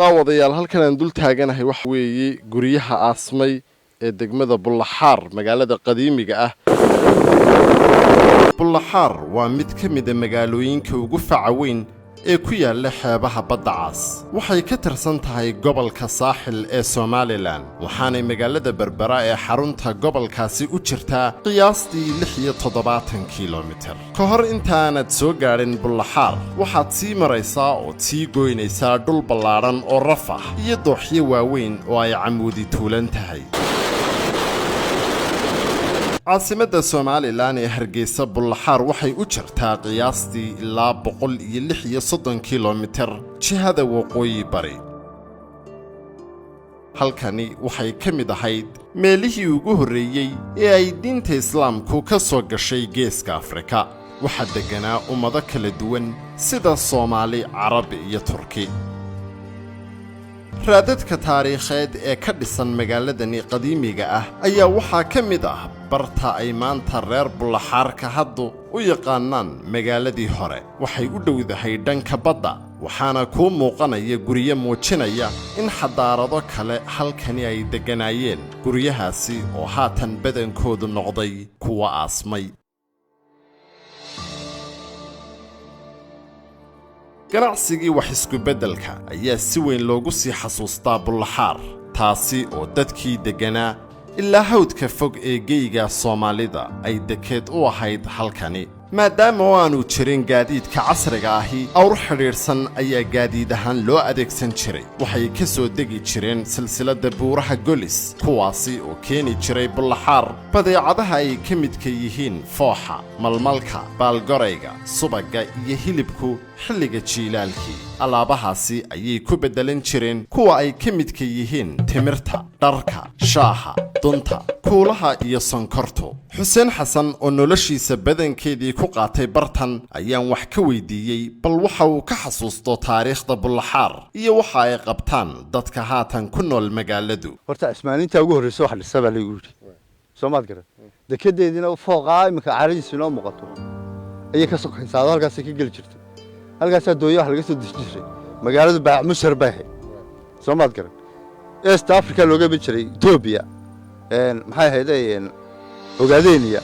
Daawadayaal, halkan aan dul taaganahay waxa weeye guryaha aasmay ee degmada Bullaxaar, magaalada qadiimiga ah. Bullaxaar waa mid ka mida magaalooyinka ugu faca weyn ee ku yaalla xeebaha Badda Cas. Waxay ka tirsan tahay gobolka Saaxil ee Somaliland, waxaanay magaalada Berbera ee xarunta gobolkaasi u jirtaa qiyaastii 76 kilomitir. Ka hor intaanad soo gaadhin Bullaxaar, waxaad sii maraysaa ood sii goynaysaa dhul ballaadhan oo raf ah iyo dooxyo waaweyn oo ay camuudi tuulan tahay. Caasimadda Somaliland ee Hargeysa, Bullaxaar waxay u jirtaa qiyaastii ilaa 136 kilomitir jihada waqooyi bari. Halkani waxay ka mid ahayd meelihii ugu horreeyey ee ay diinta Islaamku ka soo gashay Geeska Afrika. Waxaa degganaa ummado kala duwan sida Soomaali, Carabi iyo Turki. Raadadka taariikheed ee ka dhisan magaaladani qadiimiga ah ayaa waxaa ka mid ah barta ay maanta reer Bullaxaarka haddu u yaqaanaan magaaladii hore. Waxay u dhowdahay dhanka badda, waxaana kuu muuqanaya guryo muujinaya in xadaarado kale halkani ay degganaayeen, guryahaasi oo haatan badankoodu noqday kuwa aasmay. Ganacsigii wax isku-beddelka ayaa si weyn loogu sii xasuustaa Bullaxaar, taasi oo dadkii degganaa ilaa hawdka fog ee geyga Soomaalida ay dekeed u ahayd halkani. Maadaama oo aanu jirin gaadiidka casriga ahi, awr xidhiidhsan ayaa gaadiid ahaan loo adeegsan jiray. Waxay ka soo degi jireen silsiladda buuraha Golis, kuwaasi oo keeni jiray Bullaxaar badeecadaha ay ka midka yihiin fooxa, malmalka, baalgorayga, subagga iyo hilibku xilliga jiilaalkii. Alaabahaasi ayay ku beddelan jireen kuwa ay ka midka yihiin timirta, dharka, shaaha, dunta, kuulaha iyo sonkortu. Xuseen Xasan oo noloshiisa badankeedii ku qaatay bartan ayaan wax ka weydiiyey bal waxa uu ka xasuusto taariikhda Bullaxaar iyo waxa ay qabtaan dadka haatan ku nool magaaladu. Horta Cismaaniinta ugu horreysa wax dhisa baa laygu yidhi, soo maad garan? Dekedeediina fooqaa iminka caradiisu inoo muuqato ayay ka sokaysaado, halkaasay ka geli jirtay, halkaasaa doonya wax laga soo deji jiray. Magaaladu baac mushtar bay ahayd, soo maad garan? East Africa looga iman jiray, Etoobiya, maxay ahayd, Ogaadeniya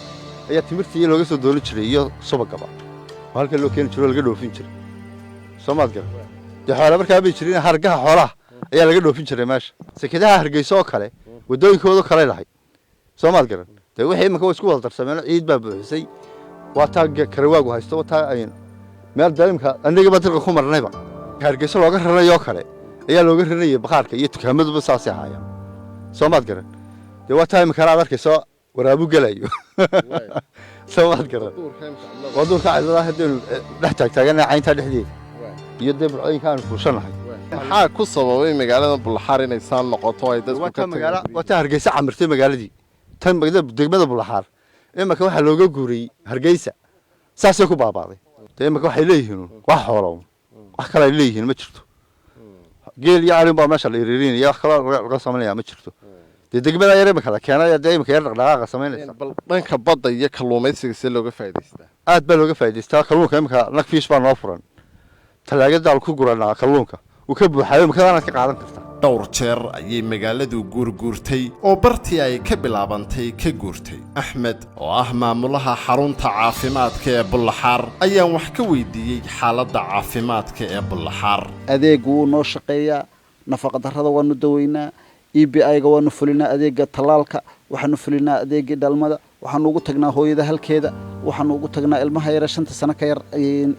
ayaa timirtii looga soo doolan jiray iyo subagaba oo halkan loo keeni jiro oo laga dhoofin jiray, soo maad garan? Dee xoola markaa bay jirin, hargaha xoolaha ayaa laga dhoofin jiray meesha. Sekedaha Hargeysa oo kale, waddooyinkooda kale lahayd, soo maad garan? Dee wixii iminka way isku wada darsameen, ciid baa buuxisay. Waa taa karawaagu haysto, waa taa ay meel dalimka annagaba dalka ku marnayba Hargeysa looga rarayoo kale ayaa looga raranayay. Bakhaarka iyo dukaamaduba saasay ahaayeen, soo maad garan? Dee waa taa iminkana aad arkayso waraabu gelayo, soo maad garan? Waa duurka cidlada haddaynu dhex taagtaagana, cayntaa dhexdeeda iyo dee burcooyinka aanu fuushanahay. Maxaa ku sababay magaalada Bullaxaar inay saan noqoto, ay dadku ka magaala? Waa taa Hargeysa camirtay magaaladii tan. Degmada Bullaxaar iminka waxaa looga guuriyey Hargeysa, saasay ku baabaaday. Dee iminka waxay leeyihiin wax xoolo, wax kale ay leeyihiin ma jirto. Geel iyo calin baa meesha la iriirinaya, wax kaloo laga samaynaya ma jirto. Dee degmada yar iminka la keenay, dee iminka yar dhaqdhaqaaqa samaynaysa. Bal dhanka badda iyo kalluumaysiga see looga faa'idaystaa? Aad baa looga faa'idaystaa kalluunka. Iminka nagfiish baa noo furan, talaagadaal ku guranaa, kalluunka uu ka buuxaayo, imikadaanaad ka qaadan kartaa. Dhowr jeer ayay magaaladu guurguurtay oo bartii ay ka bilaabantay ka guurtay. Axmed oo ah maamulaha xarunta caafimaadka ee Bullaxaar ayaan wax ka weydiiyey xaaladda caafimaadka ee Bullaxaar. Adeegu wuu noo shaqeeyaa. Nafaqa darrada waanu daweynaa, EPI-ga waanu fulinaa, adeega tallaalka waxaanu fulinaa, adeegii dhalmada waxaanu ugu tagnaa hooyada halkeeda, waxaanu ugu tagnaa ilmaha yare 5-ta sano ka yar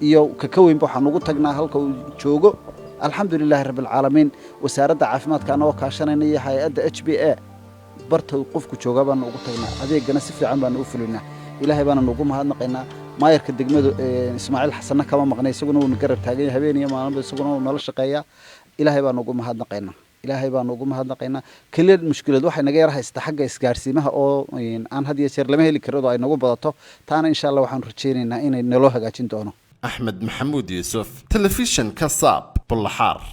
iyo ka weynba, waxaanu ugu tagnaa halka uu joogo. Alxamdulilaahi rabbi alcaalamiin. Wasaaradda caafimaadka anagoo kaashanayna iyo hay-adda HBA, barta uu qofku joogaa baanu ugu tagnaa. Adeegana si fiican baanu u fulinaa, Ilaahay baana nugu mahadnaqaynaa. Maayarka degmadu Ismaaciil Xasanna kama maqnay, isaguna wuuna garab taagan yahay habeen iyo maalinba, isaguna wuu nala shaqeeyaa. Ilaahay baanu ugu mahadnaqaynaa, Ilaahay baanu ugu mahadnaqaynaa. Keliya mushkilad waxay naga yar haystaa xagga isgaarsiimaha oo aan had iyo jeer lama heli karin oo ay nagu badato. Taana insha Allah waxaanu rajaynaynaa inay naloo hagaajin doono. Axmed Maxamuud Yuusuf, telefishinka Saab, Bullaxaar.